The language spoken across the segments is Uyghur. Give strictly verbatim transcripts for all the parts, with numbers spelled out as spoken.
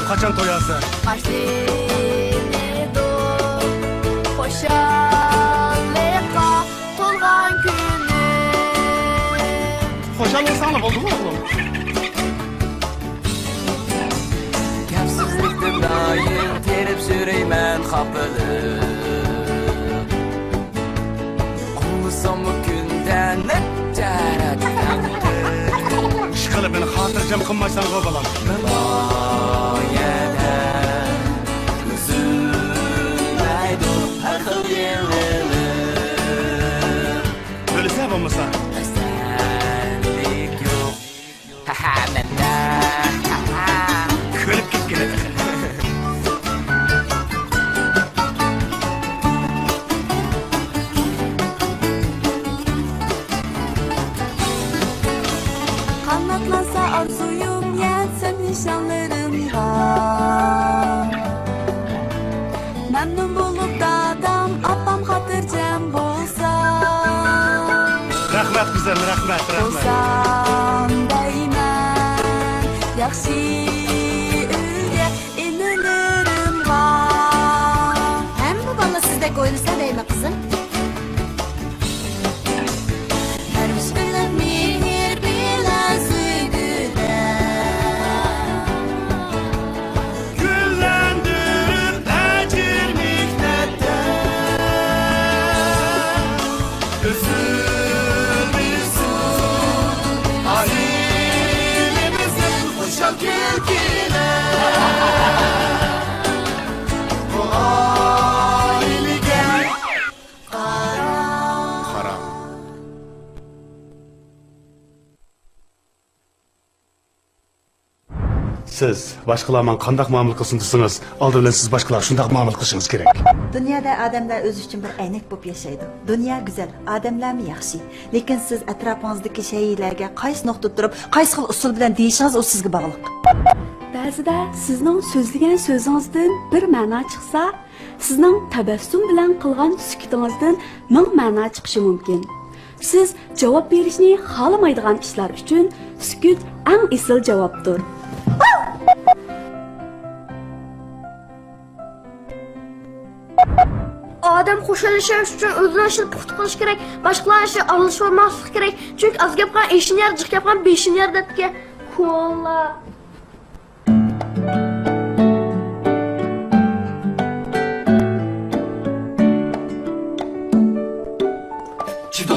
قاچان توياسەن؟ باشلىنىدۇ خۇشاللىققا تولغان كۈنۈم. خۇشال بولساڭلا بولدىغۇ، ئوغلۇم. كەمسىزلىكتىن دائىم تېرىپ سۈرىمەن خاپىلىق. ئاڭلىساممۇ كۈندە نەچچە رەت تەنقىد. ئىشقىلىپ مېنى خاتىرجەم قىلمايسەنغۇ، بالام. مەن بايەدە ئۈزۈلمەيدۇ ھەر خىل يېڭىلىق. بىلىسەن بولمىسا. خەستەلىك يوق. ھەھە، مەندە. كۈلۈپ كەتكىنە تېخى. قاناتلانسا ئارزۇيۇم، يەتسەم نىشانلىرىمغا. مەمنۇن بولۇپ دادام، ئاپام خاتىرجەم بولسا. رەھمەت قىزىم، رەھمەت، رەھمەت. بولسام دەيمەن، ياخشى ئۆيگە ئىنىلىرىمغا. ھەممە بالا سىزدەك ئويلىسا دەيمەن، قىزىم. پەرۋىش بىلەن مېھىر بىلەن سۆيگۈدە گۈللەندۈرۈپ ئەجىر مېھنەتتە ئۈزۈلمىسۇن ئائىلىمىزدىن خۇشال كۈلكىلەر. بۇ ئائىلىگە قاراڭ. سىز باشقىلار ماڭا قانداق مۇئامىلە قىلسۇن دېسىڭىز، ئالدى بىلەن سىز باشقىلارغا شۇنداق مۇئامىلە قىلىشىڭىز كېرەك. دۇنيادا ئادەملەر ئۆزى ئۈچۈن بىر ئەينەك بولۇپ ياشايدۇ. دۇنيا گۈزەل، ئادەملەرمۇ ياخشى. لېكىن سىز ئەتراپىڭىزدىكى شەيئىلەرگە قايسى نۇقتىدا تۇرۇپ، قايسى خىل ئۇسۇل بىلەن دېيىشىڭىز ئۇ سىزگە باغلىق. بەزىدە سىزنىڭ سۆزلىگەن سۆزىڭىزدىن بىر مەنا چىقسا، سىزنىڭ تەبەسسۇم بىلەن قىلغان سۈكۈتىڭىزدىن مىڭ مەنا چىقىشى مۇمكىن. سىز جاۋاب بېرىشنى خالىمايدىغان ئىشلار ئۈچۈن سۈكۈت ئەڭ ئېسىل جاۋابتۇر. ئادەم خۇشاللىشىش ئۈچۈن ئۆزىنىڭ ئىشىنى پۇختا قىلىش كېرەك، باشقىلارنىڭ ئىشىغا ئارىلىشىۋالماسلىق كېرەك. چۈنكى ئاز گەپ قىلغان ئېشىنى يەر، جىق گەپ قىلغان بېشىنى يەر دەپتىكەن. كولا. چىدو!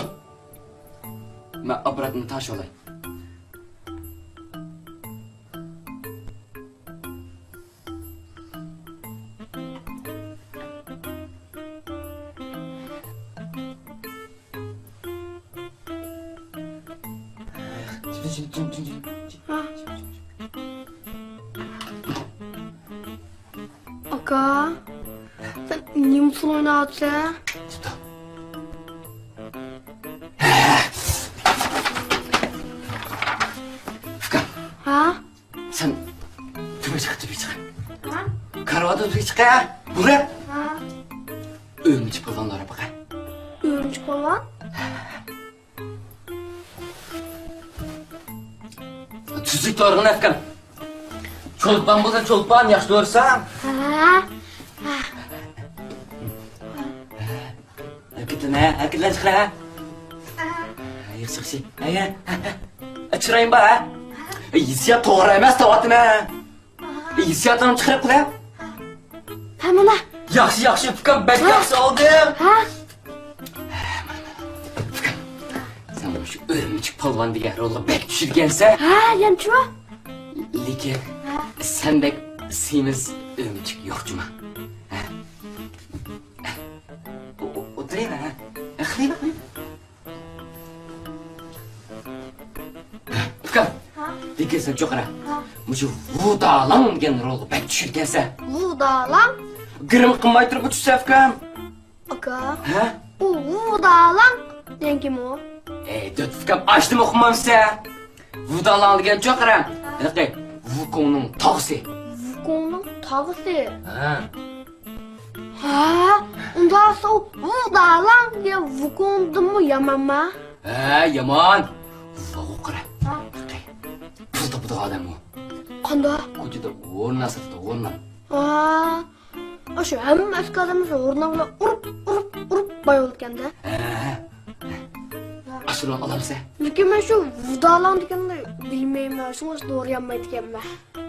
مەن ئاپپاراتنى تاشلاي. ئاكا، سەن نېمە ئۇسسۇل ئويناۋاتىسەن؟ ئۇكام. ھە؟ سەن تۆبە چىق، تۆبە چىق. ھە؟ كارىۋاتتا تۆبە چىق، ھە؟ بۇرا. ھە؟ ئۆمۈچۈك بولغانلار بۇقا. ئۆمۈچۈك بولغان؟ تۈزۈك تۇرغىن ئەپكەم. چولپان بولسا چولپان، ياخشى تۇرساڭ. ھە؟ ھەرىكەتلەن، ھە؟ ھەرىكەتلەن چىقىرە، ھە؟ ياخشى، ياخشى. ھە، ھە، ھە، ھە. چىرايىم بار، ھە؟ ھېسسىيات توغرا ئەمەس، تاۋاتىمەن. ھېسسىياتىڭنى چىقىرىپ قىلە. ھە، مانا. ياخشى، ياخشى، ئۇكام، بەك ياخشى ئالدىم. ھە؟ ئۇكام، سەن مۇشۇ ئۆمۈچۈك پالۋان دېگەن رولغا بەك چۈشىدىكەنسەن. ھە، يەنچۇ؟ لېكىن سەندەك سېمىز ئۆمۈچۈك يوق جۇما. ھە؟ ئو-، ئو-، ئولتۇرۇڭ، ھە؟ خېلى، خېلى. ئۇكام، ھە؟ دېگەنسەن چوقۇرا. ھە؟ مۇشۇ ۋۇدالاڭ دېگەن رولغا بەك چۈشىدىكەنسەن. ۋۇدالاڭ؟ گىرىم قىلماي تۇرۇپ چۈشسە، ئۇكام. ئاكا. ھە؟ ئۇ ۋۇدالاڭ دېگەن كىم ئۇ؟ ئەي، دۆت ئۇكام، ئاشتىمۇ ئوقۇمامسەن؟ ۋۇدالاڭ دېگەن چوقۇرا. ھە. ھېلىقى ۋۇكوڭنىڭ تاغىسى. ۋۇكوڭنىڭ تاغىسى؟ ھە. ھە، ئۇنداقسا ئۇ ۋۇدالاڭ دېگەن ۋۇكوڭدىنمۇ يامانما؟ ھە، يامان. ۋاۋۇ قارا. ھە. پۇل تاپىدىغان ئادەم ئۇ. قانداق؟ كوچىدا ھورنان ساتىدۇ، ھورنان. ھا، ئاشۇ ھەممە ئەسكى ئادەملەر ھورنان بىلەن ئۇرۇپ، ئۇرۇپ، ئۇرۇپ باي بولىدىكەن-دە. ھە. ئاشۇنى ئالامسەن؟ لېكىن مەن شۇ ۋۇدالاڭ دېگەننى بىلمەيمەن، شۇڭا دورا يانمايدىكەنمەن.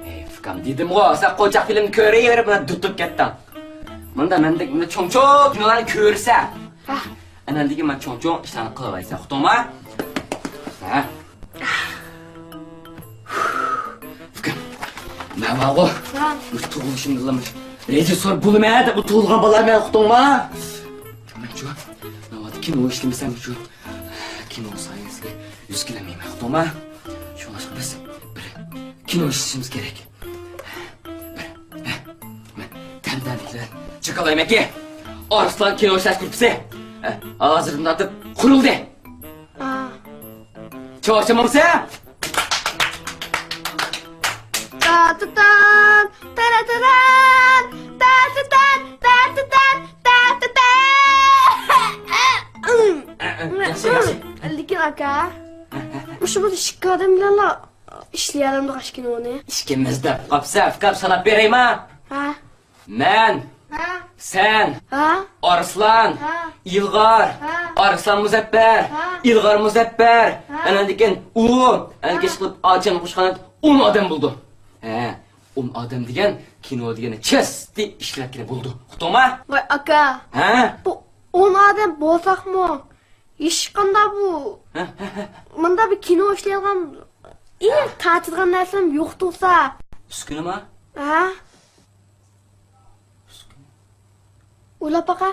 ئەي، ئۇكام، دېدىمغۇ، سەن قونچاق فىلىمنى كۆرۈۋېرىپ، مانا دۇتۇپ كەتتىڭ. مۇندا مەندەك، مۇندا چوڭ-چوڭ كىنولارنى كۆرسە. ھە. ئەنە دېگەن مانا چوڭ-چوڭ ئىشلارنى قىلىۋەرسە، ئۇقتۇڭما؟ ھە؟ ئۇكام، مەن بارغۇ. ھە. مۇشۇ تۇغۇلۇشۇمدىلا مۇشۇ رېژىسسور بولىمەن دەپ تۇغۇلغان بالا مەن، ئۇقتۇڭما؟ مەن شۇ، ناۋادا كىنو ئىشلىمىسەم شۇ. كىنو سايىسىگە يۈز كېلەلمەيمەن، ئۇقتۇڭما؟ شۇڭلاشقا بىز بىر كىنو ئىشلىشىمىز كېرەك. بىر، مەن تەنتەنىلەر چاكالايمەنكى، ئارسلان كىنو ئىشلەش گۇرۇپپىسى ھازىردىن تارتىپ قۇرۇلدى. ئا. چاۋشىمامسە؟ تاتىتان، تاراتاران، تاتىتان، تاتىتان، تاتىتان. ياخشى، ياخشى. لېكىن ئاكا، مۇشۇ بىر ئىككى ئادەم بىلەنلا ئىشلىيەلەمدۇق ئاشۇ كىنونى؟ ئىككىمىز دەپ قاپسەن، ئۇكام، ساناپ بېرەيما؟ ھە. مەن، ھە. سەن، ھە. ئارسلان، ھە. ئىلغار، ھە. ئارسلان مۇزەپپەر، ھە. ئىلغار مۇزەپپەر، ھە. ئاندىن كېيىن ئۇ، ئاندىن كېيىن ھە. ئىشقىلىپ ئاچام قوشقان ئون ئادەم بولىدۇ. ھە، ئون ئادەم دېگەن كىنو دېگەننى چەستە ئىشلەتكىلى بولىدۇ. ئۇقتۇڭما؟ ۋاي ئاكا. ھە؟ بۇ ئون ئادەم بولساقمۇ، ھېچقانداق بۇ، ھە، ھە، ھە. مۇنداق بىر كىنو ئىشلەيدىغان، ئەڭ تارتىدىغان نەرسىلەرمۇ يوق تۇرسا. ئۈسكۈنىما؟ ھە؟ ئۈسكۈنە. ئويلاپ باقا.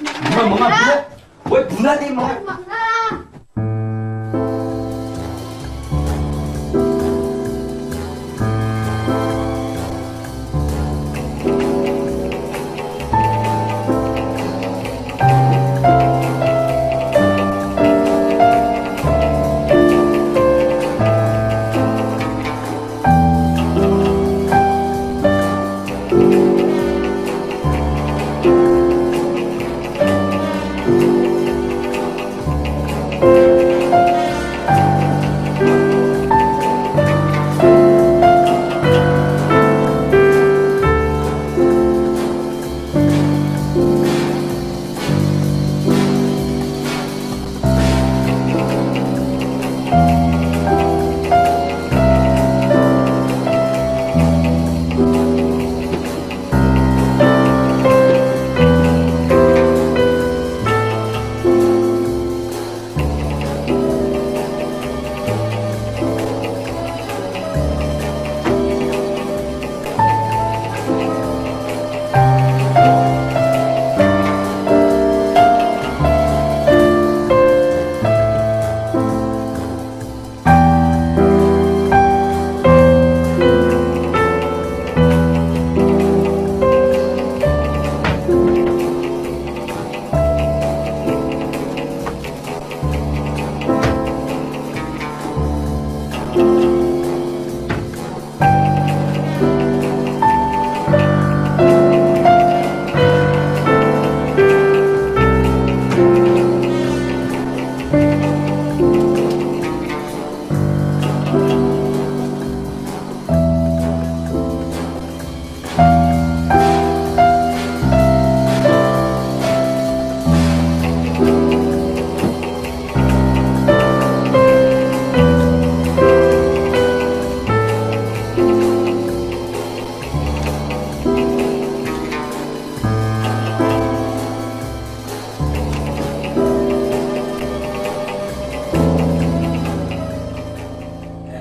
ماڭا، ماڭا، بۇ، ۋاي، بۇ نەدە ماڭا؟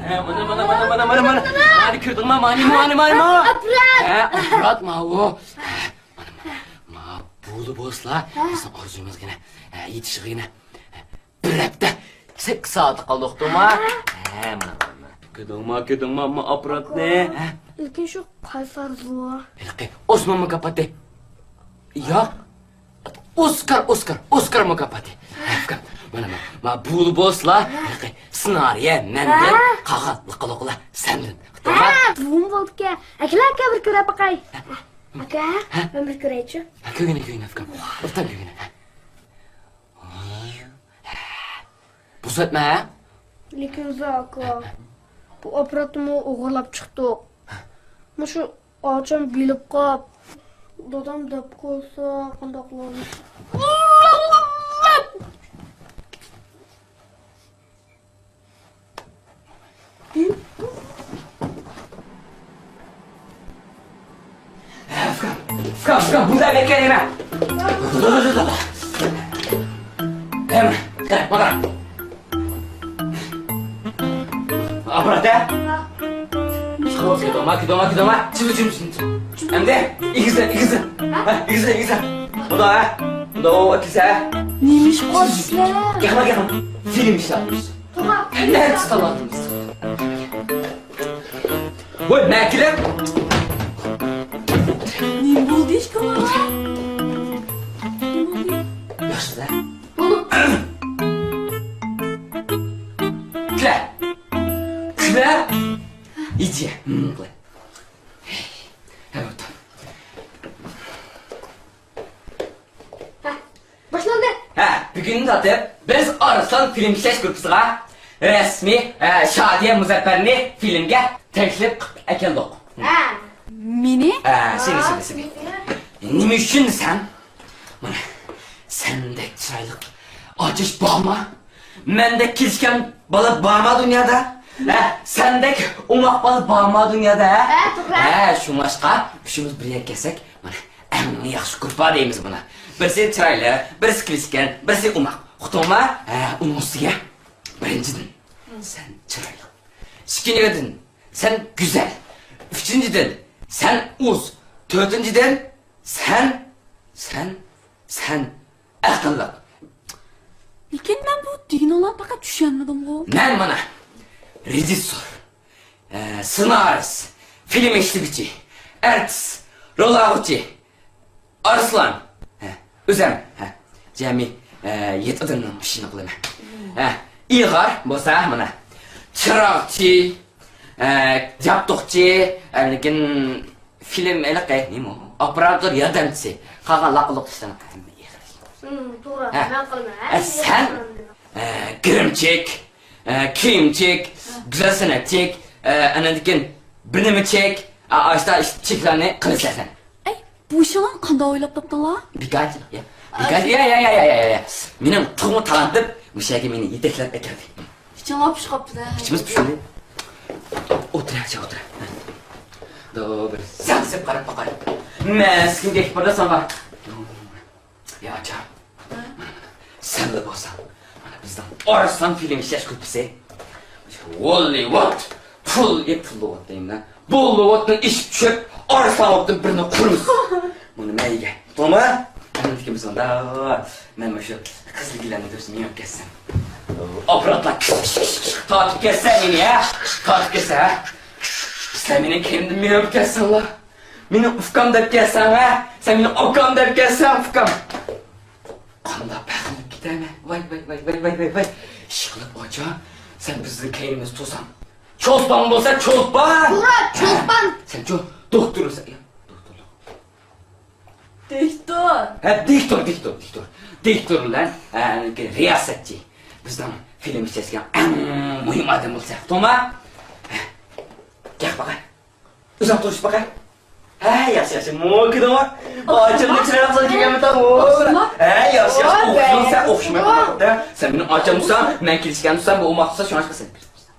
ھە، مانا، مانا، مانا. مانا كۆردۈڭما؟ مانا، مانا، مانا، مانا. ئاپپارات. ھە، ئاپپارات ماۋۇ. ھە، مانا، مانا. ما بولدى بولسىلا، ھە. بىزنىڭ ئارزۇيىمىزغىنا، ھە، يېتىشىغىنا. بىر ھەپتە سەككىز سائەت قالدى، ئۇقتۇڭما؟ ھە. ھە، مانا، مانا. كۆردۈڭما، كۆردۈڭما، ما ئاپپاراتنى؟ ھە. لېكىن شۇ قايسى ئارزۇ؟ ھېلىقى ئوسمان مۇكاپاتى. ياق. ئوسكار، ئوسكار، ئوسكار مۇكاپاتى. ھە، ئۇكام، مانا، مانا، ما بولدى بولسىلا، ھېلىقى سېنارىيە مەندىن، ھە. قالغان لىقىلوقلار سەندىن. ھە، بۇمۇ بولدىكەن. ئەكېلە، ئاكا، بىر كۆرۈپ باقاي. ھە. ئاكا، ھە. مەن بىر كۆرەيچۇ. ھە، كۆرگىنە، كۆرگىنە، ئۇكام. ئوبدان كۆرگىنە. ھە. ۋاي، بۇزۇۋەتمە، ھە؟ لېكىن زاكا، بۇ ئاپپاراتنىمۇ ئوغرىلاپ چىقتۇق. مۇشۇ ئاچام بىلىپ قاپ، دادام دەپ قويسا قانداق بولار؟ ئۇكام، ئۇكام، ئۇكام، بۇندا بەك كەلمە. ھەم، قارا، قارا. ئاپپارات، ھە؟ كىدوما، كىدوما، كىدوما. چىۋ، چىۋ، چىۋ، چىۋ. ئەمدى ئېگىزلە، ئېگىزلە. ھە، ئېگىزلە، ئېگىزلە. بۇندا، ھە؟ بۇندا ئو ئەكىلسە. نېمە ئىش قىلىسىلەر؟ ياقما، ياقما. فىلىم ئىشلەپ. تۇرغان. نەچچە تاللادىم. ۋاي، مەكىلەر. نېمە بولدى ئىككىڭلارغا؟ نېمە بولدى؟ ياخشىدا. كۈلە. كۈلە. ئىجى. ھە، بولدى. ھە، باشلاندى. ھە، بۈگۈندىن تارتىپ بىز ئارسلان فىلىم ئىشلەش گۇرۇپپىسىغا رەسمىي، ھە، شادىيە مۇزەپپەرنى فىلىمگە تەكلىپ قىلىپ ئەكەلدۇق. ھە. مېنى؟ ھە، سېنى، سېنى، سېنى. نېمە ئۈچۈن دېسەڭ، مانا، سەندەك چىرايلىق ئاچاش بارما؟ مەندەك كېلىشكەن بالا بارما دۇنيادا؟ ھە، سەندەك ئوماق بالا بارما دۇنيادا، ھە؟ ھە، توغرا. ھە، شۇڭلاشقا ئۈچىمىز بىر يەرگە كەلسەك، مانا، ئەڭ ياخشى گۇرۇپپا دەيمىز بۇنى. بىرسى چىرايلىق، بىرسى كېلىشكەن، بىرسى ئوماق. ئۇقتۇڭما؟ ھە، ئۇنىڭ ئۈستىگە، بىرىنچىدىن، سەن چىرايلىق. ئىككىنچىدىن، سەن گۈزەل. ئۈچىنچىدىن، سەن ئۇز. تۆتىنچىدىن، سەن، سەن، سەن ئەقىللىق. لېكىن مەن بۇ دېگىنىڭلارنى پەقەت چۈشەنمىدىمغۇ. مەن مانا رېژىسسور، ئە، سېنارىست، فىلىم ئىشلىگۈچى، ئارتىس، رول ئالغۇچى، ئارسلان. ھە، ئۆزەم، ھە، جەمئىي، ئە، يەتتە ئادەمنىڭ ئىشىنى قىلىمەن. ھە، ئىلغار بولسا مانا چىراغچى، ئە، جابدۇقچى، ئە، لېكىن فىلىم ھېلىقى نېمە ئۇ؟ ئوپېراتور ياردەمچىسى. قالغان لاققىدۇق ئىشلارنى ھەممە ئىلغار. ھىم، توغرا. ھە. مەن قىلىمەن. ئە، سەن، ئە، گىرىمچىك، ئە، كىيىمچىك، گۈزەل سەنئەتچىك، ئە، ئاندىن كېيىن بىر نېمىچىك، ئە، ئاشتا ئىش-، چىكلارنى قىلىسەن سەن. ئەي، بۇ ئىشىڭلارنى قانداق ئويلاپ تاپتىڭلار؟ بىكار، يا. بىكار، يا، يا. مېنىڭ تۇغما تالانتىم مۇشۇ يەرگە مېنى يېتەكلەپ ئەكەلدى. ئىچىڭلار پۇشۇپ قاپتۇ-دە. ئىچىمىز پۇشۇلدى. ئولتۇر، ياخشى ئولتۇر. دو، بىر زەڭ سېلىپ قاراپ باقاي. مەن سىزگە گەپ بار ساڭا. يا ئاچا، سەنلا بولساڭ، مانا بىزنىڭ ئارسلان فىلىم ئىشلەش گۇرۇپپىسى ھوللىۋۇد، پۇل، ئى، پۇللىۋۇد دەيمەن، بوللىۋۇدتىن ئېشىپ چۈشۈپ، ئارسلانۋۇدتىن بىرنى قۇرىمىز. بۇنى مەيگە، توما؟ ئەمدىكى بىز ئۇندا، مەن مۇشۇ قىزىلگۈلەرنى دەپ مېڭىپ كەتسەم. ئاپپاراتلار تارتىپ كەتسە مېنى، ھە؟ تارتىپ كەتسە، ھە؟ سىلەر مېنىڭ كەينىمدىن مېڭىپ كەتسەڭلار. مېنى ئۇكام دەپ كەلسەڭ، ھە؟ سەن مېنى ئاكام دەپ كەلسەڭ، ئۇكام. قانداق پەخىرلىنىپ كېتەرمەن. ۋاي، ۋاي، ۋاي. ئىشقىلىپ ئاچا، سەن بىزنىڭ كەينىمىزدە تۇرساڭ. چولپان بولسا چولپان. توغرا، چولپان. ھە؟ سەنچۇ دوختۇر بولسا، يا، دوختۇرلۇق. دىكتور. ھە، دىكتور، دىكتور، دىكتور. دىكتور بىلەن، ھە، رىياسەتچى. بىزنىڭ فىلىم ئىشلەشكەن ئەڭ مۇھىم ئادەم بولسا، توما؟ ھە. گەپ باقاي. ئۆزۈڭ تونۇشۇپ باقاي. ھە، ياخشى، ياخشى. مو كىدىڭ؟ ئاچامنى چىرايلىق سان كىيگەنمىدىڭ؟ ھە، ياخشى، ياخشى. ئوخشىمايسەن، سەن ئوخشىمايسەن. سەن مېنىڭ ئاچام بولساڭ، مەن كېلىشكەن بولسام، بۇ ئوماق بولسا، شۇڭلاشقا سەن كىرىپ قالساڭ.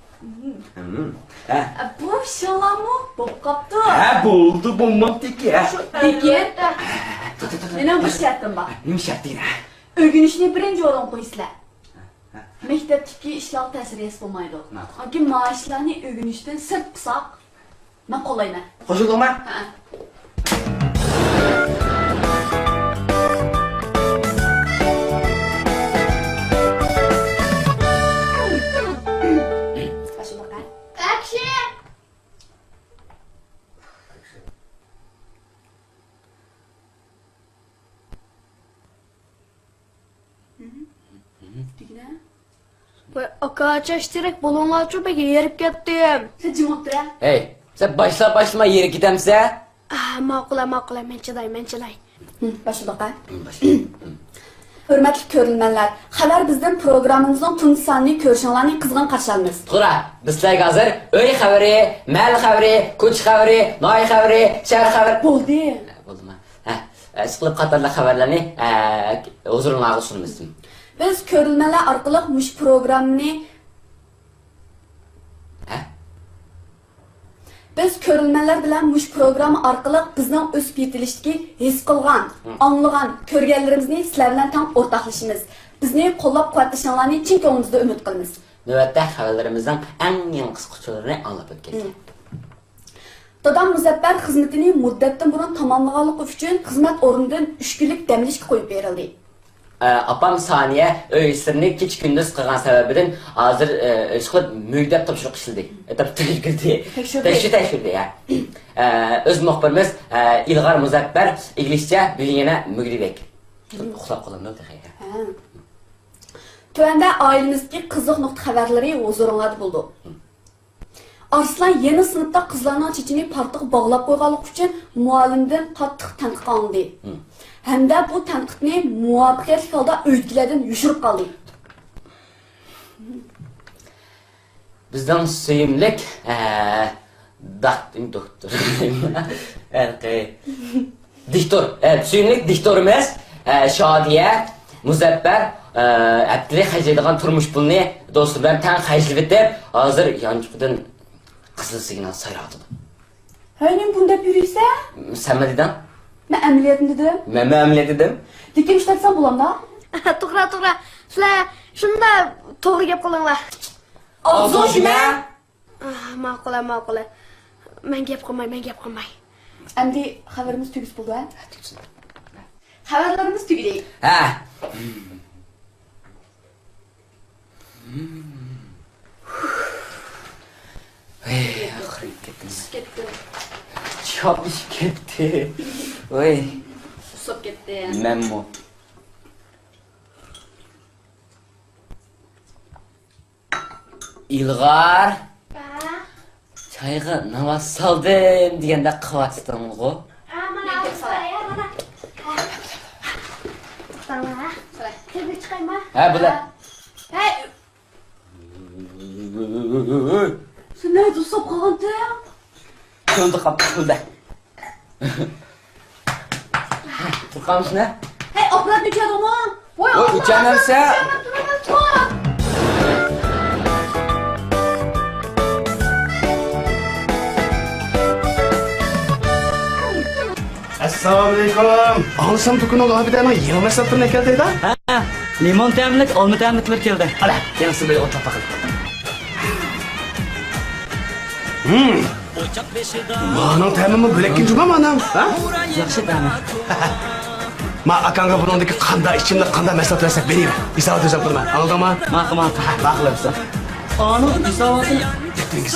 ھە، بۇ ئىشىڭلارمۇ بوپ قاپتۇ. ھە، بولدى، بولماپتىكى، ھە. لېكىن، مېنىڭ بىر شەرتىم بار. نېمە شەرتىڭ، ھە؟ ئۆگىنىشنى بىرىنچى ئورۇنغا قويىسىلەر. مەكتەپتىكى ئىشلارغا تەسىر يەتسە بولمايدۇ. ماقۇل. ئانكىن ما ئىشلارنى ئۆگىنىشتىن سىرت قىلساق، مەن قوللايمەن. قوشۇلدۇڭما؟ ھەئە. ئەكشن! دېگىنە. ۋاي، ئاكا، چاچ تېرەك بولۇڭلارچۇ، بەك ھېرىپ كەتتىم. سەن جىم ئولتۇر، ھە. ھەي، سەن باشلا، باشلىما، ھېرىپ كېتەمسەن؟ ئاھ، ماقۇل، ماقۇل، مەن چىداي، مەن چىداي. ھە، باشلىدۇق، ھە. ھە، باشلا. ھۆرمەتلىك كۆرۈرمەنلەر، خەۋەر بىزدىن پروگراممىمىزنىڭ تۇنجى سانىنى كۆرۈشۈڭلارنى قىزغىن قارشى ئالىمىز. توغرا، بىز سىلەرگە ھازىر ئۆي خەۋىرى، مەھەللە خەۋىرى، كوچا خەۋىرى، ناھىيە خەۋىرى، شەھەر خەۋىرى. بولدى. بولدىما؟ ھە، ئىشقىلىپ قاتارلىق خەۋەرلەرنى، ھە، ھۇزۇرۇڭلارغا سۇنىمىز. بىز كۆرۈرمەنلەر ئارقىلىق مۇشۇ پروگراممىنى، ھە؟ بىز كۆرۈرمەنلەر بىلەن مۇشۇ پروگرامما ئارقىلىق بىزنىڭ ئۆسۈپ يېتىلىشتىكى ھېس قىلغان، ھە، ئاڭلىغان، كۆرگەنلىرىمىزنى سىلەر بىلەن تەڭ ئورتاقلىشىمىز. بىزنى قوللاپ-قۇۋۋەتلىشىڭلارنى چىن كۆڭلىمىزدىن ئۈمىد قىلىمىز. نۆۋەتتە خەۋەرلىرىمىزنىڭ ئەڭ يېڭى قىسقىچىلىرىنى ئاڭلاپ ئۆتكەيلى. ھە. دادام مۇزەپپەر خىزمىتىنى مۇددەتتىن بۇرۇن تاماملىغانلىقى ئۈچۈن خىزمەت ئورنىدىن ئۈچ كۈنلۈك دەم ئېلىشكە قويۇپ بېرىلدى. ئە، ئاپام سانىيە ئۆي ئىشلىرىنى كېچە-كۈندۈز قىلغان سەۋەبىدىن ھازىر، ئە، ئىشقىلىپ مۈگدەپ تاپشۇرۇق ئىشلىدى. ئە، تاپ-، تەكشۈردى. تەكشۈردى. تەكشۈر-، تەكشۈردى، ھە. ئە، ئۆز مۇخبىرىمىز، ئە، ئىلغار مۇزەپپەر ئىگىلىشىچە، بۈگۈن يەنە مۈگدىدەك. ئۇخلاپ قالامدۇ تېخى؟ ھە. تۆۋەندە ئائىلىمىزدىكى قىزىق نۇقتا خەۋەرلىرى ھۇزۇرۇڭلاردا بولىدۇ. ئارسلان يەنە سىنىپتا قىزلارنىڭ چېچىنى پارتىغا باغلاپ قويغانلىقى ئۈچۈن مۇئەللىمدىن قاتتىق تەنقىد ئاڭلىدى. ھەمدە بۇ تەنقىدنى مۇۋەپپەقىيەتلىك ھالدا ئۆيدىكىلەردىن يوشۇرۇپ قالدى. بىزنىڭ سۆيۈملۈك، ئە، داك-، دوكتور. ھەرقى. دىكتور، ئە، سۆيۈملۈك دىكتورىمىز، ئە، شادىيە مۇزەپپەر، ئە، ھەپتىلىك خەجلەيدىغان تۇرمۇش پۇلىنى دوستى بىلەن تەڭ خەجلىۋېتىپ، ھازىر يانچۇقىدىن قىزىل سىگنال سايراۋاتىدۇ. ھەي، نېمە بۇنى دەپ يۈرۈيسەن؟ سەنمۇ دېدىڭ؟ مەن ئەمەلىيەتنى دېدىم. مەنمۇ ئەمەلىيەت دېدىم. لېكىن ئىشلەتسەڭ بولامدا؟ توغرا، توغرا. سىلەر شۇنداق توغرا گەپ قىلىڭلار. ئاغزىڭ ئاچما. ئاھ، ماقۇل، ماقۇل. مەن گەپ قىلماي، مەن گەپ قىلماي. ئەمدى خەۋىرىمىز تۈگىسە بولىدۇ، ھە؟ ھە، تۈگىسۇن. خەۋەرلىرىمىز تۈگىدى. ھە. ھەي، ئاخىرى كەتتىم. كەتتىم. چاپلىشىپ كەتتى. ۋاي. ئۇسساپ كەتتى. مەنمۇ. ئىلغار، ھە؟ چايغا ناۋات سالدىم دېگەندەك قىلىۋاتىسەنغۇ؟ ھە، مانا، مانا. توختاڭلار، ھە؟ تېزرەك چىقايما؟ ھە، بولە. ھە. سەن نەدە ئۇسساپ قالغانتىڭ؟ چۆلدە قاپتۇ، چۆلدە. تۇرقامسىنە؟ ھەي، ئاپپاراتنى ئۆچۈردۈڭمۇ؟ ۋاي، ئوي، ئۆچۈرمەمسە. ئەسسالامۇئەلەيكۇم. ئاڭلىسام، دۇكىنىڭغا ئابىدەنىڭ يېڭى مەھسۇلاتلىرىنى ئەكەلدى دە؟ ھە، لىمون تەملىك، ئالما تەملىكلىرى كەلدى. ئەلە، يېڭىسىنى بىر ئولتۇرۇپ باقايلى. ھىم. مانىڭ تەمىمۇ بۆلەككەن جۇما مانىڭ، ھە؟ ياخشى تەمى. ما ئاكاڭغا بۇنىڭدىكى قانداق ئىچىملىك، قانداق مەھسۇلات بەرسەك بېرىۋەر. ھېسابات ئۆزۈم قىلىمەن، ئاڭلىدىڭما؟ ماقۇل، ماقۇل. ھە، ماقۇل ئەمسە. ئانىڭ ھېساباتى. دەپتىرىڭىز.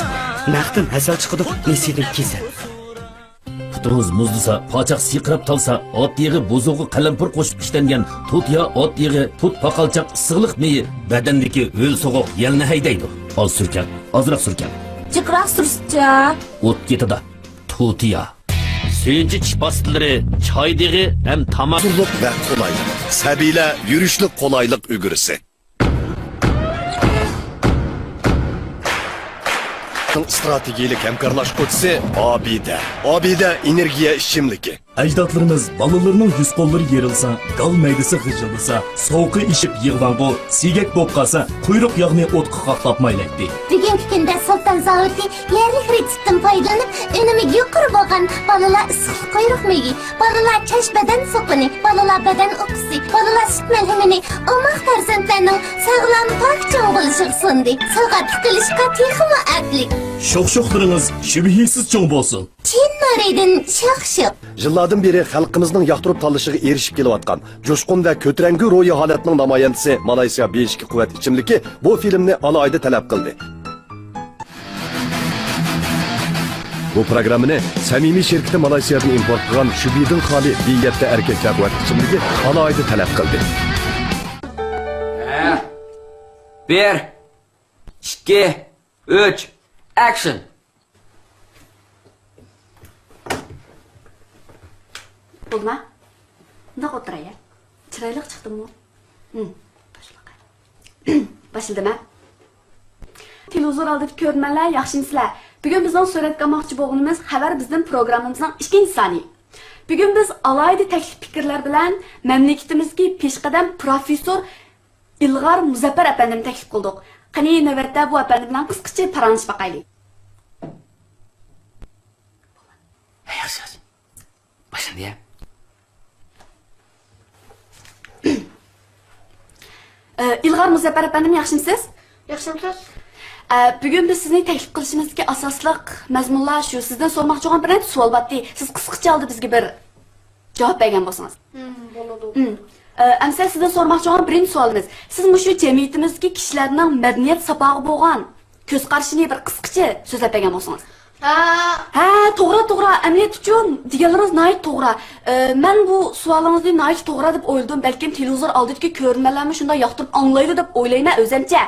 نەقتىن ھەسەل چىقىدۇ، نېسىدىن كېسەل. پۇتىڭىز مۇزلىسا، پاچاق سىرقىراپ تالسا، ئات يېغى بوزۇغا قەلەمپۇر قوشۇپ ئىشلەنگەن تۇتىيا ئات يېغى، پۇت پاقالچاق ئىسسىقلىق مېيى، بەدەندىكى ھۆل سوغۇق يەلنى ھەيدەيدۇ. ئاز سۈركەڭ، ئازراق سۈركەڭ. جىقراق سۈرسىچە. ئوت كېتىدۇ. تۇتىيا. سۈيۈنچى چىش پاستىلىرى، چاي دېغى ھەم تاماق. ھۇزۇرلۇق ۋە قولايلىق. سەبىيلەر يۈرۈشلۈك قولايلىق ئۈگرىسى. ئىستراتېگىيەلىك ھەمكارلاشقۇچىسى ئابىدە. ئابىدە ئېنېرگىيە ئىچىملىكى. ئەجدادلىرىمىز بالىلىرىنىڭ يۈز-قوللىرى يېرىلسا، گال مەيدىسى غىژىلدىسا، سوغۇقى ئېشىپ يىغلاڭغۇ، سىيگەك بولۇپ قالسا، قۇيرۇق ياغنى ئوتقا قاقلاپ مايلايتتى. بۈگۈنكى كۈندە سۇلتان زاۋۇتى يەرلىك رېتسېپتىن پايدىلىنىپ، ئۈنۈمى يۇقىرى بولغان بالىلار ئىسسىقلىق قۇيرۇق مېيى، بالىلار چاچ بەدەن سوپۇنى، بالىلار بەدەن ئۇكىسى، بالىلار سۈت مەلھىمىنى ئوماق پەرزەنتلەرنىڭ ساغلام، پاك چوڭ بولۇشىغا سۇندى. سوۋغات قىلىشقا تېخىمۇ ئەپلىك. شوخ-شوخلىرىڭىز شۈبھىسىز چوڭ بولسۇن! چىن نۇرىدىن شوخ-شوخ. يىللاردىن بېرى خەلقىمىزنىڭ ياقتۇرۇپ تاللىشىغا ئېرىشىپ كېلىۋاتقان جۇشقۇن ۋە كۆتۈرەڭگۈ روھىي ھالەتنىڭ نامايەندىسى مالايسىيا بېشىكى قۇۋۋەت ئىچىملىكى بۇ فىلىمنى ئالاھىدە تەلەپ قىلدى. بۇ پروگراممىنى سەمىمىي شىركىتى مالايسىيادىن ئىمپورت قىلغان شۈبھىدىن خالىي بى يەتتە ئەركەك قۇۋۋەت ئىچىملىكى ئالاھىدە تەلەپ قىلدى. ھە. بىر، ئىككى، ئۈچ، ئەكشن! بولما. مۇنداق ئولتۇراي يا. چىرايلىق چىقتىممۇ؟ ھىم. باشلىدىم ھە. تېلېۋىزور ئالدىدىكى كۆرۈرمەنلەر، ياخشىمۇسىلەر؟ بۈگۈن بىزنىڭ سۈرەتكە ئالماقچى بولغىنىمىز خەۋەر بىزدىن پروگراممىمىزنىڭ ئىككىنچى سانى. بۈگۈن بىز ئالاھىدە تەكلىپ پىكىرلەر بىلەن مەملىكىتىمىزدىكى پېشقەدەم پروفېسسور ئىلغار مۇزەپپەر ئەپەندىنى تەكلىپ قىلدۇق. قېنى، نۆۋەتتە بۇ ئەپەندى بىلەن قىسقىچە پاراڭلىشىپ باقايلى. ياخشى، ياخشى. باشلاندى يا. ئە، ئىلغار مۇزەپپەر ئەپەندىم، ياخشىمۇسىز؟ ياخشىمۇسىز؟ ئە، بۈگۈن بىز سىزنى تەكلىپ قىلىشىمىزدىكى ئاساسلىق مەزمۇنلار شۇ، سىزدىن سورىماقچى بولغان بىر نەچچە سوئال بارتتى. سىز قىسقىچە ھالدا بىزگە بىر جاۋاب بەرگەن بولسىڭىز. ھىم، بولىدۇ. ھىم. ئە، ئەمسە سىزدىن سورىماقچى بولغان بىرىنچى سوئالىمىز، سىز مۇشۇ جەمئىيىتىمىزدىكى كىشىلەرنىڭ مەدەنىيەت ساپاغا بولغان كۆز قارىشىنى بىر قىسقىچە سۆزلەپ بەرگەن بولسىڭىز. ھە. ھە، توغرا، توغرا. ئەمەلىيەت ئۈچۈن دېگەنلىرىڭىز ناھايىتى توغرا. ئە، مەن بۇ سوئالىڭىزنى ناھايىتى توغرا دەپ ئويلىدىم. بەلكىم تېلېۋىزور ئالدىدىكى كۆرۈرمەنلەرمۇ شۇنداق ياقتۇرۇپ ئاڭلايدۇ دەپ ئويلايمەن ئۆزەمچە.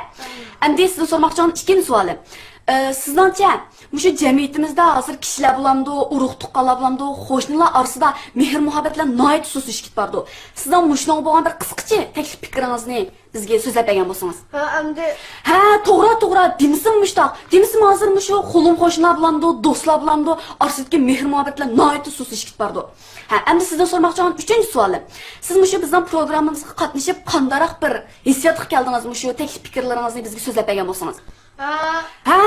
ئەمدى سىزدىن سورىماقچى بولغان ئىككىنچى سوئالىم. ئە، سىزنىڭچە، مۇشۇ جەمئىيىتىمىزدە ھازىر كىشىلەر بولامدۇ، ئۇرۇق تۇغقانلار بولامدۇ، قوشنىلار ئارىسىدا مېھىر-مۇھەببەتلەر ناھايىتى سۇسلىشىپ كېتىپ بارىدۇ. سىزنىڭ مۇشۇنىڭغا بولغان بىر قىسقىچە تەكلىپ پىكرىڭىزنى بىزگە سۆزلەپ بەرگەن بولسىڭىز. ھە، ئەمدى. ھە، توغرا، توغرا، دېمىسىمۇ مۇشۇنداق. دېمىسىمۇ ھازىر مۇشۇ قولۇم قوشنىلار بولامدۇ، دوستلار بولامدۇ، ئارىسىدىكى مېھىر-مۇھەببەتلەر ناھايىتى سۇسلىشىپ كېتىپ بارىدۇ. ھە، ئەمدى سىزدىن سورىماقچى بولغان ئۈچىنچى سوئالىم. سىز مۇشۇ بىزنىڭ پروگراممىمىزغا قاتنىشىپ، قانداقراق بىر ھېسسىياتقا كەلدىڭىز، مۇشۇ تەكلىپ پىكىرلىرىڭىزنى بىزگە سۆزلەپ بەرگەن بولسىڭىز؟ ھە. ھە،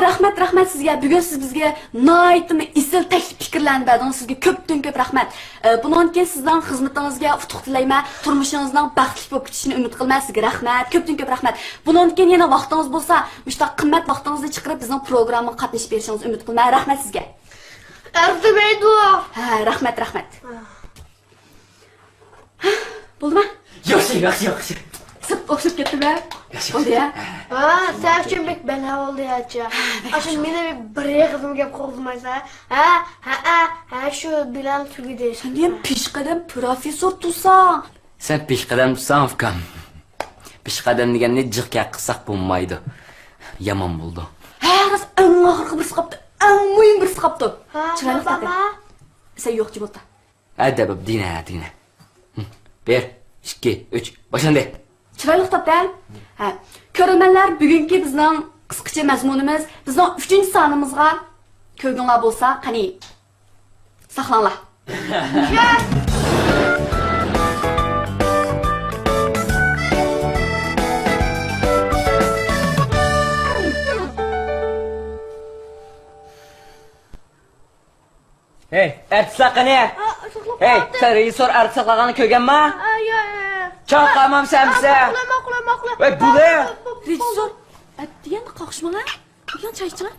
رەھمەت، رەھمەت سىزگە. بۈگۈن سىز بىزگە ناھايىتىمۇ ئېسىل تەكلىپ پىكىرلەرنى بەردىڭىز. سىزگە كۆپتىن كۆپ رەھمەت. ئە، بۇنىڭدىن كېيىن سىزنىڭ خىزمىتىڭىزگە ئۇتۇق تىلەيمەن. تۇرمۇشىڭىزنىڭ بەختلىك بولۇپ كېتىشىنى ئۈمىد قىلىمەن. سىزگە رەھمەت، كۆپتىن كۆپ رەھمەت. بۇنىڭدىن كېيىن يەنە ۋاقتىڭىز بولسا، مۇشۇنداق قىممەت ۋاقتىڭىزنى چىقىرىپ بىزنىڭ پروگراممىغا قاتنىشىپ بېرىشىڭىزنى ئۈمىد قىلىمەن. رەھمەت سىزگە. ئەرزىمەيدۇ. ھە، رەھمەت، رەھمەت. بولدىما؟ ياخشى، ياخشى، ياخشى. سىرت ئوخشاپ كەتتىمە؟ ياخشى. بولدى يا. ھە، سەن ئۈچۈن بەك بەلا بولدى يا، ئاچا. ئاشۇ مېنى بىر ئېغىزمۇ گەپ قىلغۇزمايسەن، ھە؟ ھە، ھە، ھە، شۇ بىلەن تۈگىدى. سەن دېگەن پېشقەدەم پروفېسسور تۇرساڭ. سەن پېشقەدەم تۇرساڭ، ئۇكام. پېشقەدەم دېگەننى جىق گەپ قىلساق بولمايدۇ. يامان بولىدۇ. ھە، راست، ئەڭ ئاخىرقى بىرسى قاپتۇ. ئەڭ مۇھىم بىرسى قاپتۇ. ھە، چىرايلىق تەتە. سەن يوق، جىم ئولتۇر. ئەدەپ، دىنە، دىنە. بىر، ئىككى، ئۈچ، باشلاندى. چىرايلىق تاپتى. ھە. كۆرۈرمەنلەر، بۈگۈنكى بىزنىڭ قىسقىچە مەزمۇنىمىز، بىزنىڭ ئۈچىنچى سانىمىزغا كۆرگۈڭلار بولسا، قېنى، ساقلاڭلار. ھەي، ئارتىسلار قېنى؟ ھەي، سەن رېژىسسور ئارتىس ساقلىغاننى كۆرگەنما؟ چاقامام سەمسە. ھەي، بۇلى. رېژىسسور ئەت دېگەندە قاقشىماڭ ھە. بۇلار چاي ئىچىڭە.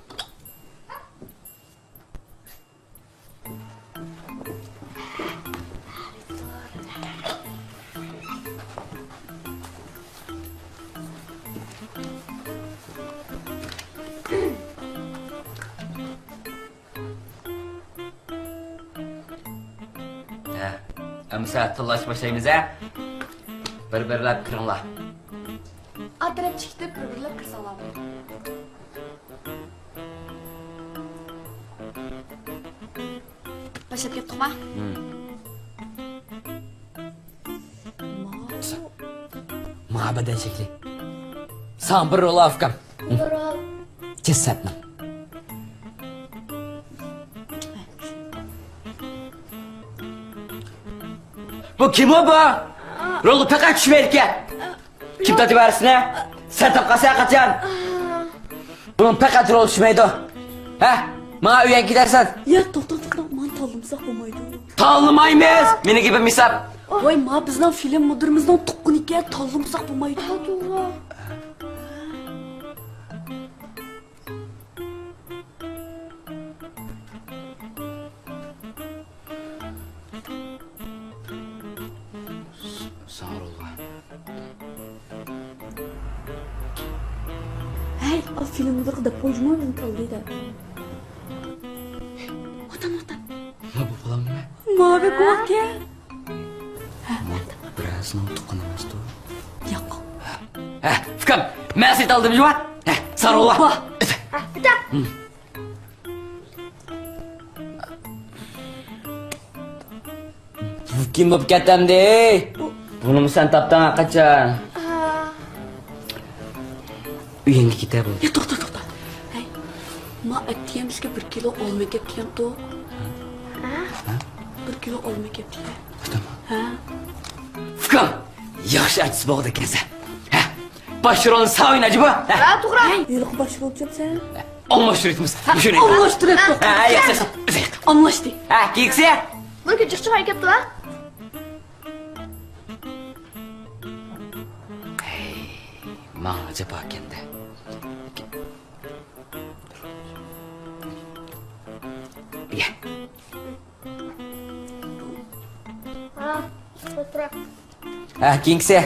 ھە، ئەمىسە تىللاش باشلايمىز ھە. بىر-بىرلەپ كىرىڭلار. ئارقا تەرەپچە كېتىپ بىر-بىرلەپ كىرسەڭلار بولىدۇ. باشلاپ كەتتۇقما؟ ھىم. ماۋۇ. ماڭا بەدەن شەكلى. ساڭا بىر رول ئاۋۇكام. بىر رول. جەسەتنىڭ. بۇ كىم ئۇ بۇ؟ رولغا پەقەت چۈشمەيدىكەن. كىم تارتىپ بەرسىنە؟ سەن تاپقانسەن قاچان؟ بۇنىڭ پەقەت رول چۈشمەيدۇ. ھە؟ ماڭا ئۆيگە كېتەرسەن. يا، توختاڭ، توختاڭ، مانا تاللىمىساق بولمايدۇ. تاللىمايمىز. مېنىڭ گېپىم ھېساب. ۋاي، ما بىزنىڭ فىلىم مۇدىرىمىزنىڭ تۇغقىنىكەن، تاللىمىساق بولمايدۇ. ھە، توغرا. ساڭا رولغا. ھەي، ئا فىلىملىرىغا دەپ قويجىما، مېنى تاللىدى دەپ. ۋاتان، ۋاتان. نېمە بولۇپ قالامدىمەن؟ ماۋى گۇۋاھكەن. ھە، بىرەرسىنىڭ تۇغقىنى ئەمەستۇ؟ ياق. ھە، ئۇكام، مەن سېنى تاللىدىم جۇما. ھە، ساڭا رولغا. ھە، ئۇكام. بۇ كىم بولۇپ كەتتى ئەمدى؟ ئۇ، بۇنىمۇ سەن تاپتىڭ ھەققاچان. ئۆيۈڭگە كېتە بولدى. يا، توختا، توختا. ھەي، ما ئەتىگەن بىزگە بىر كىلو ئالما ئەكەپ كەلدۇق. ھە؟ بىر كىلو ئالما ئەكەپ كەلدى. ھە. ئۇكام، ياخشى ئارتىس بولغۇدەك ئىكەنسەن. ھە؟ باش رولنى ساڭا ئوينايدۇ بۇ. ھە؟ ھە، توغرا. ھەي، ھېلىقى باش رولچۇ سەن. ئالماشتۇرۇۋېتىمىز. ھە، مۇشۇنى. ئالماشتۇرۇۋېتىڭ. ھە، ياخشى، ياخشى. ئالماشتى. ھە، كېيىنكىسى. بۇ كۈن چىقىشقا ئەكەپتۇ ھە؟ ھەي، ماڭا جاپا ئىكەندە. يە. ھە، ئولتۇرا. ھە، كېيىنكىسى.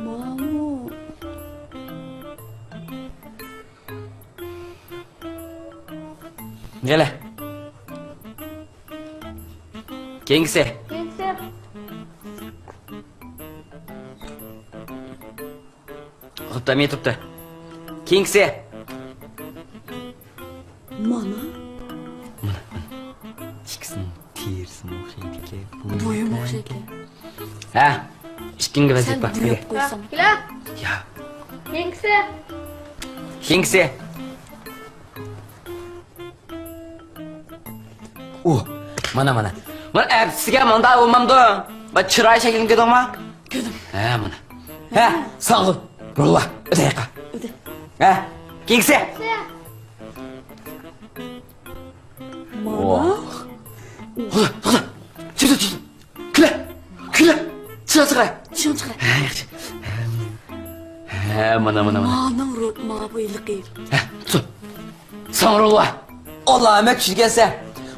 ماۋۇ. قېنى. كېيىنكىسى. كېيىنكىسى. ئوخشاپ تۇرۇپتۇ. كېيىنكىسى. مانا. مانا، مانا. ئىككىسىنىڭ تېرىسىمۇ ئوخشايدىكەن. بويىمۇ ئوخشايدىكەن. ھە، ئىككىڭگە ۋەزىپە. سەن بۆلۈپ قويساڭ. كېلە. يا. كېيىنكىسى. كېيىنكىسى. ئۇ، مانا، مانا. مانا ئەپسىگە مۇنداق بولمامدۇ؟ بۇ چىراي شەكلىنى كۆردۈڭمۇ؟ كۆردۈم. ھە، مانا. ھە، ساڭغۇ. روللا، ئۆتەيقا. ئۆتە. ھە، كېيىنكىسى. مانا. توختا، توختا. چىقتى، چىقتى. كۈلە! كۈلە! چىراغ چىقىرە! چىراغ چىقىرە! ھە، ياخشى. ھە، مانا، مانا، مانا. مانىڭ رو-، ما بۇ ھېلىقى. ھە، تۇت. ساڭا رول بار. ئالامەت چۈشۈرگەنسەن.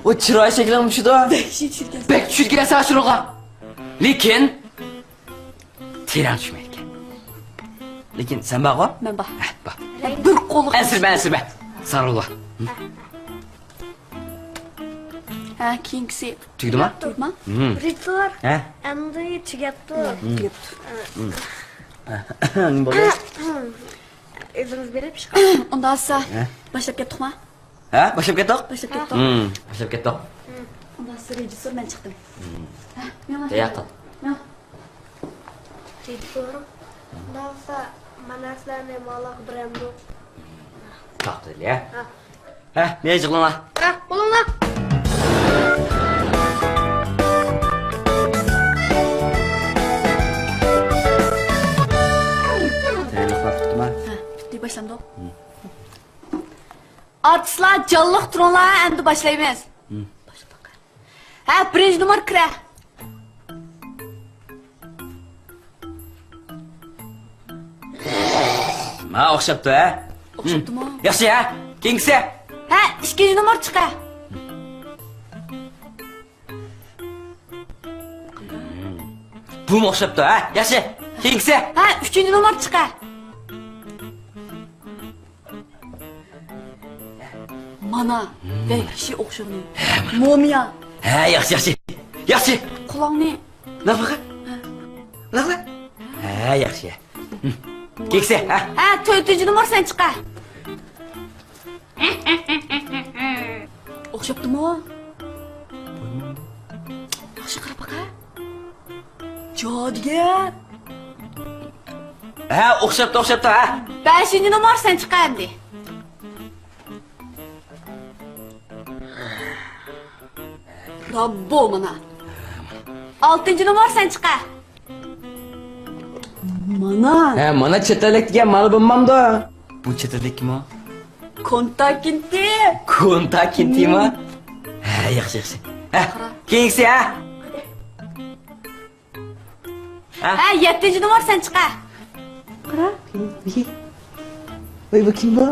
ئۇ چىراي شەكلىڭ چۈشىدۇ. بەك چۈشۈرگەنسەن. بەك چۈشۈرگەنسەن شۇنىڭغا. لېكىن، تېرەڭ چۈشمەيدىكەن. لېكىن سەن بارغۇ؟ مەن بار. ھە، بار. بىر قول. ئەنسىرىمە، ئەنسىرىمە. ساڭا رول بار. ھە، كېيىنكىسى. تۈگىدىما؟ تۈگىدىما؟ ھە. رىتور. ھە؟ ئەمدى تۈگەپتۇ. تۈگەپتۇ. ھە. بولدى. ئۆزىڭىز بېرىپ چىقىڭ. ئۇنداق بولسا، ھە؟ باشلاپ كەتتۇقما؟ ھە؟ باشلاپ كەتتۇق؟ باشلاپ كەتتۇق. ھە، باشلاپ كەتتۇق. ئۇنداق بولسا، رېژىسسور مەن چىقتىم. ھە، مېڭە. تەييار قىل. مېڭە. رېژىسسور. ئۇنداق بولسا، مانا سىلەرنى مالاغا بېرەمدۇ؟ تاقىلى، ھە؟ ھە. ھە، مېنى جىغلىڭلار. ھە، بولۇڭلار. تەييارلىقلار پۈتتىما؟ ھە، پۈتتى، باشلامدۇق. ئارتىسلار، جانلىق تۇرۇڭلار، ئەمدى باشلايمىز. ھە، بىرىنچى نومۇر كىرە. ما ئوخشاپتۇ، ھە؟ ئوخشاپتۇمۇ؟ ياخشى، ھە؟ كېيىنكىسى. ھە، ئىككىنچى نومۇر چىقە. بۇمۇ ئوخشاپتۇ، ھە؟ ياخشى. كېيىنكىسى. ھە، ئۈچىنچى نومۇر چىقە. مانا، ۋەھشىي ئوخشىغىنى. مومىيا. ھە، ياخشى، ياخشى. ياخشى. قۇلاقنى. لاقلا. لاقلا. ھە، ياخشى. كېيىنكىسى، ھە؟ ھە، تۆتىنچى نومۇر سەن چىقە. ئوخشاپتىمۇ؟ ياخشى قاراپ باقە. جادۇگەر. ھە، ئوخشاپتۇ، ئوخشاپتۇ، ھە. بەشىنچى نومۇر سەن چىقە ئەمدى. رامبو مانا. ئالتىنچى نومۇر سەن چىقە. مانا. ھە، مانا چەت ئەللىك دېگەن مانا بولمامدۇ؟ بۇ چەت ئەللىكمۇ؟ كونتا كىنتى. كونتا كىنتىمۇ؟ ھە، ياخشى، ياخشى. ھە، كېيىنكىسى، ھە؟ ھە؟ ھە، يەتتىنچى نومۇر سەن چىقە. قارا. ۋىي، ۋىي. ۋىي، بۇ كىم بۇ؟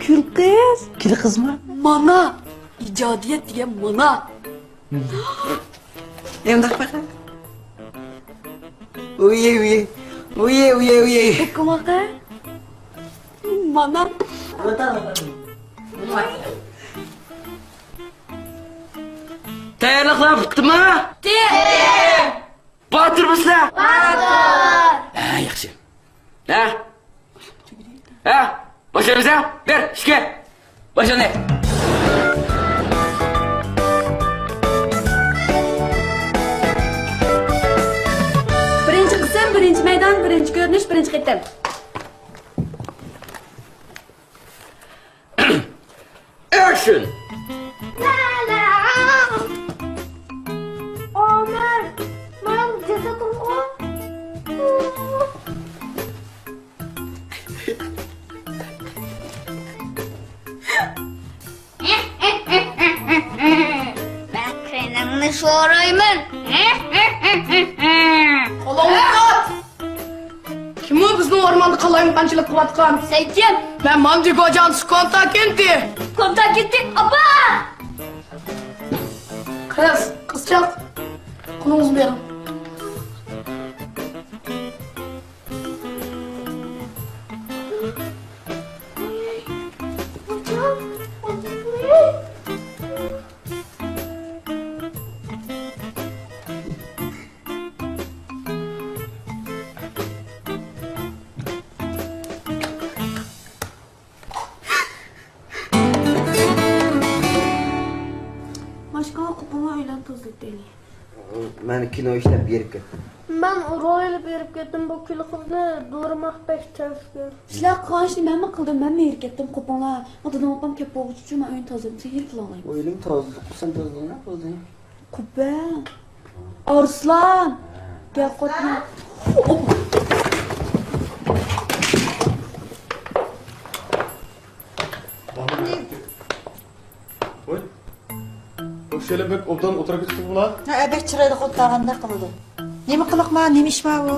كۈل قىز. كۈل قىزمۇ؟ مانا. ئىجادىيەت دېگەن مانا. ئەمدى باقا. ۋىي، ۋىي. ۋىي، ۋىي، ۋىي. ئوقۇماقا. مانا. تەييارلىقلار پۈتتىما؟ پۈتتى. باتۇرمۇسىلەر؟ باتۇر. ھە، ياخشى. ھە؟ ھە؟ باشلايمىز ھە؟ بىر، ئىككى. باشلاندى. ئۈچ بىرىنچى قېتىم. ئېكشن! ئومەر، مانا جەسەتىڭغۇ. مەن قېنىڭنى شورايمەن. قولۇڭنى تۇت! كىم ئۇ بىزنىڭ ئورماندا قالايمىقانچىلىق قىلىۋاتقان؟ سەن كىم؟ مەن مامجى گوجانسۇ كونتاكىنتى. كونتاكىنتى، ئاپا! قىز، قىزچاق، قولىڭىزنى بېرىڭ. ماشقىغا قوپۇڭا ئۆيلەرنى تازىلىتەيلى. مەن كىنو ئىشلەپ بېرىپ كەتتىم. مەن رول ئېلىپ بېرىپ كەتتىم، بۇ كۈلكىنى دورىماق بەك تەسكەن. سىلەر قىلغان ئىشنى مەنمۇ قىلدىم، مەنمۇ ھېرىپ كەتتىم، قوپۇڭلار. ئۇ دادام ئاپام كەپ بولغۇچە مەن ئۆينى تازىلايمەن، سىلەر ھېرىپ قىلالايمەن. ئۆينى تازىلىق قىلسام تازىلاڭلار بولدى. قوپە. ئارسلان! گەپ قوتما. ۋوي. بۇ شەيلە بەك ئوبدان ئولتۇرۇپ كېتىپتۇ بۇلار. ھە، بەك چىرايلىق ئولتۇرغاندەك قىلىدۇ. نېمە قىلىقما، نېمە ئىش بار بۇ؟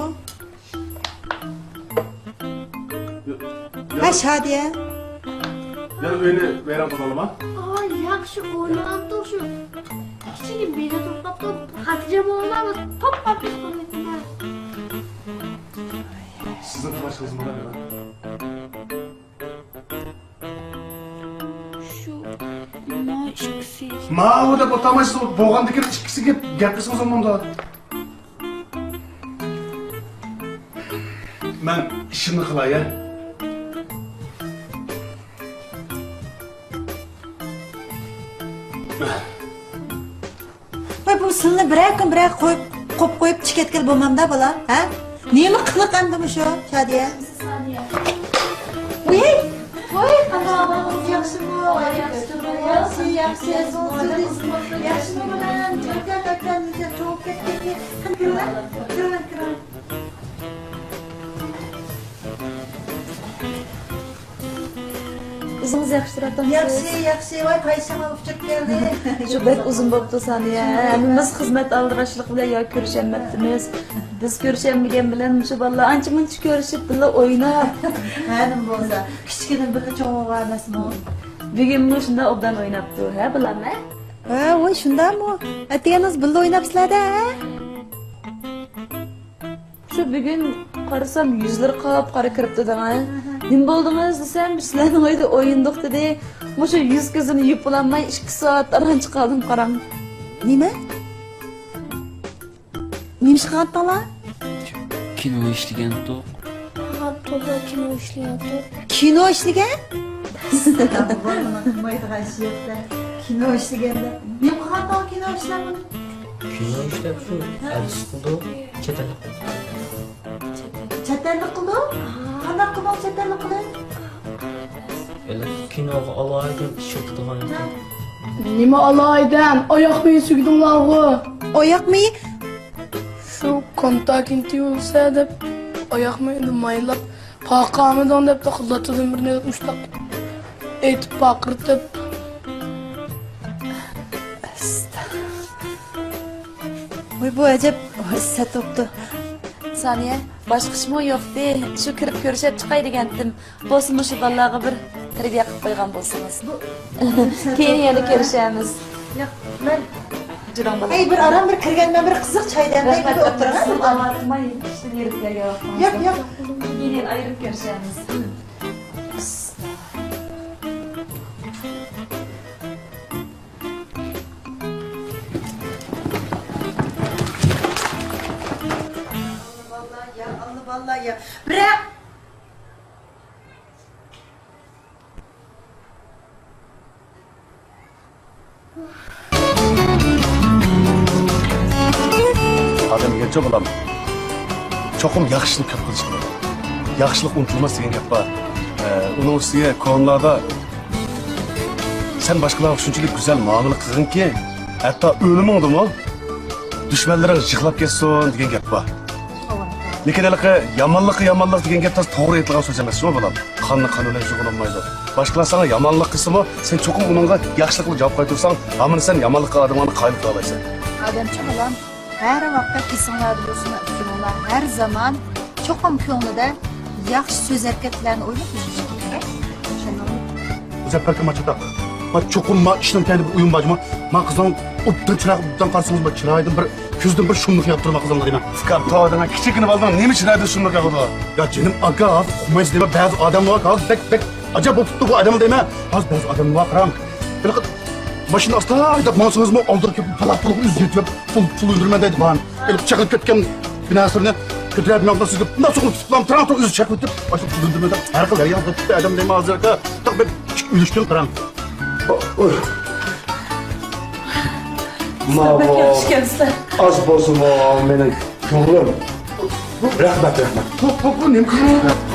ھە، شادىيە. يەنە ئۆينى ۋەيران قىلىۋالما. ئاي، ياخشى ئوينىغانتۇق شۇ. كىچىككىنە بېلى توختاپتۇ، خاتىرجەم بولما، توپ قاپىسىغا. سىزنىڭ قىلىشىڭىز مانا. شۇ، ما ئىككىسى. ماۋۇ دەپ ئولتۇرمايسىز، بولغاندىكىن ئىككىسىگە گەپلىشىڭىز ئومۇمدا. مەن ئىشىمنى قىلاي، ھە؟ ۋاي، بۇ سىلىنى بىرەر كۈن بىرەر قويۇپ، قويۇپ قويۇپ چىقىپ كەتكىلى بولمامدا، بالام، ھە؟ نېمە قىلىق ئەمدى مۇشۇ، شادىيە؟ ۋاي، ۋاي، قانداق ئەھۋالىڭىز، ياخشىمۇ؟ ياخشى، ياخشى، ياخشى، ياخشىمۇ؟ بىلەن بىرگە بەكرەم نىجات چوغۇپ كەتكەن. قېنى كىرىڭلار، كىرىڭلار، كىرىڭلار. ئۆزىڭىز ياخشى تۇرۇۋاتامسىز؟ ياخشى، ياخشى. ۋاي، پايشاڭلار ئۇچۇپ كەلدى. شۇ بەك ئۇزۇن بوپتۇ، سانىيە. ھەممىمىز خىزمەت ئالدىراشلىق بىلەن يا كۆرۈشەلمەپتىمىز. بىز كۆرۈشەلمىگەن بىلەن مۇشۇ بالىلار ئانچە-مۇنچە كۆرۈشۈپ، بىللە ئويناپ. ھە، نېمە بولسا، كىچىكىدىن بىللە چوڭ بولغان ئەمەسمۇ؟ بۈگۈنمۇ شۇنداق ئوبدان ئويناپتۇ، ھە، بالام، ھە؟ ھە، ۋاي، شۇنداقمۇ؟ ئەتىگەن بىللە ئويناپسىلەر-دە، ھە؟ شۇ بۈگۈن قارىسام، يۈزلىرى قاپقارا كىرىپتۇ دەڭە. نېمە بولدىڭىز دېسەم، سىلەرنىڭ ئۆيدە ئوينىدۇق دېدى. مۇشۇ يۈز كۆزۈمنى يۇيۇپ بولالماي، ئىككى سائەت ئاران چىقالدىم، قاراڭ. نېمە؟ نېمە ئىش قىلغانتىڭلار؟ كىنو ئىشلىگەنتۇق. ھا، توغرا، كىنو ئىشلىگەنتۇق. كىنو ئىشلىگەن؟ ئەستەغپۇرۇللا، بۇنىڭ قىلمايدىغان ئىشى يوق-دە. كىنو ئىشلىگەندە. نېمە قىلغانتىڭلار كىنو ئىشلەپ بۇنى؟ كىنو ئىشلەپ شۇ ئەلچىسى قىلدۇق، چەت ئەللىك. چەت ئەللىك قىلدۇق؟ قانداق قىلدۇق چەت ئەللىك قىلىپ؟ ئەلە، كىنوغا ئالاھىدە ئىشلىتىدىغان ئىكەن. نېمە ئالاھىدە؟ ئاياق مېيى سۈگدۈڭلارغۇ؟ ئاياق مېيى؟ شۇ كونتاكىنتى بولسا دەپ ئاياق مېيىنى مايلاپ، پاقا ئالمىدىڭ دەپ، لاتىدىن بىرنى ئېلىپ مۇشتاق ئېتىپ پاقىرىتىپ. ۋاي، بۇ ئەجەب ئىسسەت بوپتۇ. سانىيە، باشقا ئىشمۇ يوقتى، شۇ كىرىپ كۆرۈشۈپ چىقاي دېگەنتىم. بولسا مۇشۇ بالىلارغا بىر تەربىيە قىلىپ قويغان بولسىڭىز. كېيىن يەنە كۆرۈشەرمىز. ياق، مەن جۇراڭ بالا. ئەي، بىر ئاران بىر كىرگەن، مەن بىر قىزىق چاي دەملەي، بىر ئولتۇرۇڭ. ئىشتىن يېرىپ كەلگەن ۋاقتىڭىزدا. ياق، ياق. كېيىن يەنە ئايرىم كۆرۈشەرمىز. ئاللا باللا، يا ئاللا باللا، يا. بىراق. ئادەم يەچە بولام. چوقۇم ياخشىنى كۆپ قىلىش كېرەك. ياخشىلىق ئۇنتۇلماس دېگەن گەپ بار. ئە، ئۇنىڭ ئۈستىگە كونىلاردا، سەن باشقىلارغا شۇنچىلىك گۈزەل مۇئامىلە قىلغىنكى، ھەتتا ئۆلۈمۈڭدىمۇ دۈشمەنلىرىڭ يىغلاپ كەتسۇن دېگەن گەپ بار. لېكىن ھېلىقى يامانلىققا يامانلىق دېگەن گەپ تاس توغرا ئېيتىلغان سۆز ئەمەس، شۇ بالام. قاننى قان بىلەن يۇغۇنۇلمايدۇ. باشقىلار ساڭا يامانلىق قىلسىمۇ، سەن چوقۇم ئۇنىڭغا ياخشىلىق بىلەن جاۋاب قايتۇرساڭ، ھامان سەن يامانلىققا ئادەملەرنى قايىل قىلالايسەن. ئادەمچى بالام، ھەر ۋاقىت ئېسىڭلاردا بولسۇن، ئۇچۇرۇڭلار ھەر زامان چوقۇم كۆڭلىدە ياخشى سۆز ھەرىكەتلەرنى ئويلاپ يۈرۈشى كېرەك. ئىشەندىڭمۇ؟ مۇزەپپەر ئاكا، ما چاتاق. ما چوقۇم ما ئىشنىڭ كەينىدە بىر ئويۇن بار، جۇما. ما قىزنىڭ ئوبدان چىرايىغا ئوبدان قارىسىڭىز، ما چىرايىدىن بىر، كۆزىدىن بىر شۇملۇق ياغىپ تۇرىدۇ، ما قىزنىڭ دەيمەن. ئۇكام، توۋا دەڭ، كىچىككىنە بالىنىڭ نېمە چىرايىدىن شۇملۇق ياغىدۇ؟ يا جېنىم ئاكا، ھازىر ئۇقمايسىز دەيمەن، بەزى ئادەملەر بار، ھازىر بەك، بەك ئاجايىپ بولۇپ كېتىپتۇ بۇ ئادەم دەيمەن. ھازىر بەزى ئادەملەر بار، قاراڭ. ھېلىقى ماشىنا ئاستا ھەيدەپ ماڭسىڭىزمۇ، ئالدىدا كېلىپ، پالاق پۇلغا ئۆزى يېتىپ، پۇل، پۇل ئۆندۈرىمەن دەيدۇ، بارىن. ھېلىقى چېقىلىپ كەتكەن بىناسىرنى كۆتۈرۈپ ماڭسا، سىزگە بۇنداق سوقۇپ تۇتۇپ، تۇرۇپ، تۇرۇپ، ئۆزى چېقىپ كېتىپ، ماشىنا پۇل ئۆندۈرمەن دەپ، ھەر خىل ھەر ياققا كېتىپتۇ ئادەم دەيمەن ھازىر ئاكا. بەك ئۆلۈشكەن، قاراڭ. ئۇستاز، بەك ياخشى ئىكەنسىلەر. ئاز بولسىمۇ مېنىڭ كۆڭلۈم. رەھمەت، رەھمەت. بۇ، بۇ، بۇ نېمە قىلىۋاتىدۇ؟